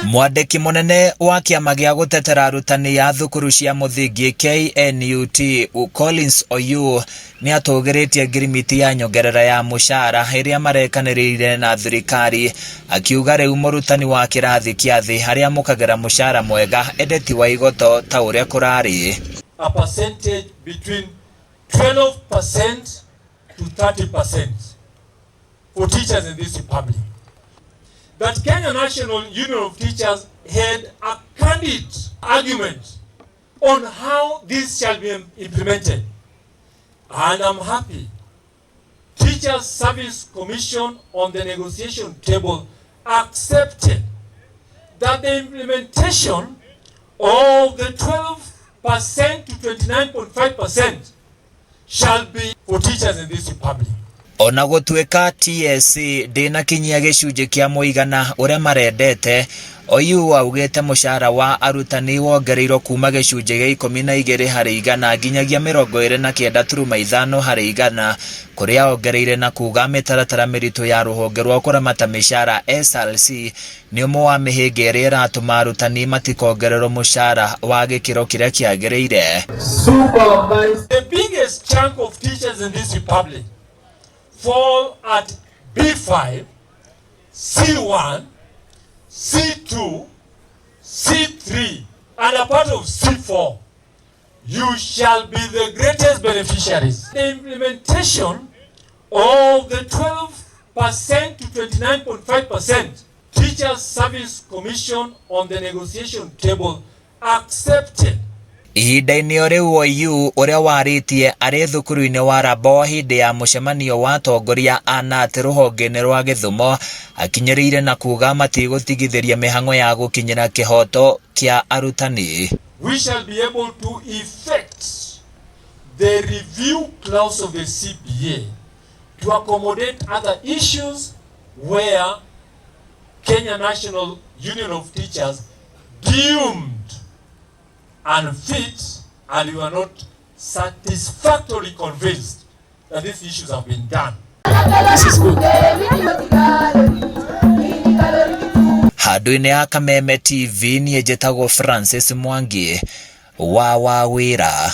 Mwandĩki mũnene wa kĩama gĩa gũtetera arutani ya thukuru cia mũthingi KNUT Collins Oyuu nĩ atũgĩrĩtie ngirimiti ya nyongerera ya mũcara ĩrĩa marekanĩrĩire na thirikari, akiuga rĩu mũrutani wa kĩrathi kĩa thĩ arĩamũkagĩra mũcara mwega ĩndĩ ti wa igoto ta ũrĩa kũrarĩ. A percentage between 12% to 30% for teachers in this republic. That Kenya National Union of Teachers had a candid argument on how this shall be implemented. And I'm happy. Teachers Service Commission on the negotiation table accepted that the implementation of the 12% to 29.5% shall be for teachers in this republic. Ona gũtuĩka TSC ndĩnakinyia gĩcunjĩ kĩa mũigana ũrĩa marendete, Oyuu augĩte mũcara wa arutani wongereirwo kuma gĩcunjĩ gĩa 12 harĩ igana nginyagia 29.5 harĩ igana, kũrĩa ongereire na kuga mĩtaratara mĩritũ ya rũhonge rwa kũramata mĩcara SRC nĩ ũmwe wa mĩhĩnga ĩrĩa ĩratũma arutani matikongererwo mũcara wa gĩkĩro kĩrĩa kĩagĩrĩire. The biggest chunk of teachers in this republic fall at B5, C1, C2, C3, and a part of C4. You shall be the greatest beneficiaries. The implementation of the 12% to 29.5% Teachers Service Commission on the negotiation table accepted. Ihinda-inĩ o rĩu Oyuu ũrĩa warĩtie arĩ thukuru-inĩ wa Rabo hĩndĩ ya mũcemanio wa atongoria a KNUT rũhonge-inĩ rwa Gĩthumo akinyĩrĩire na kuga matigũtigithĩria mĩhang'o ya gũkinyĩra kĩhoto kĩa arutani. We shall be able to effect the review clause of the CBA to accommodate other issues where Kenya National Union of Teachers deemed unfit and you are not satisfactorily convinced that these issues have been done. This is good. Handũ-inĩ ha Kameme TV niĩ njĩtagwo Francis Mwangi wa Wawĩra.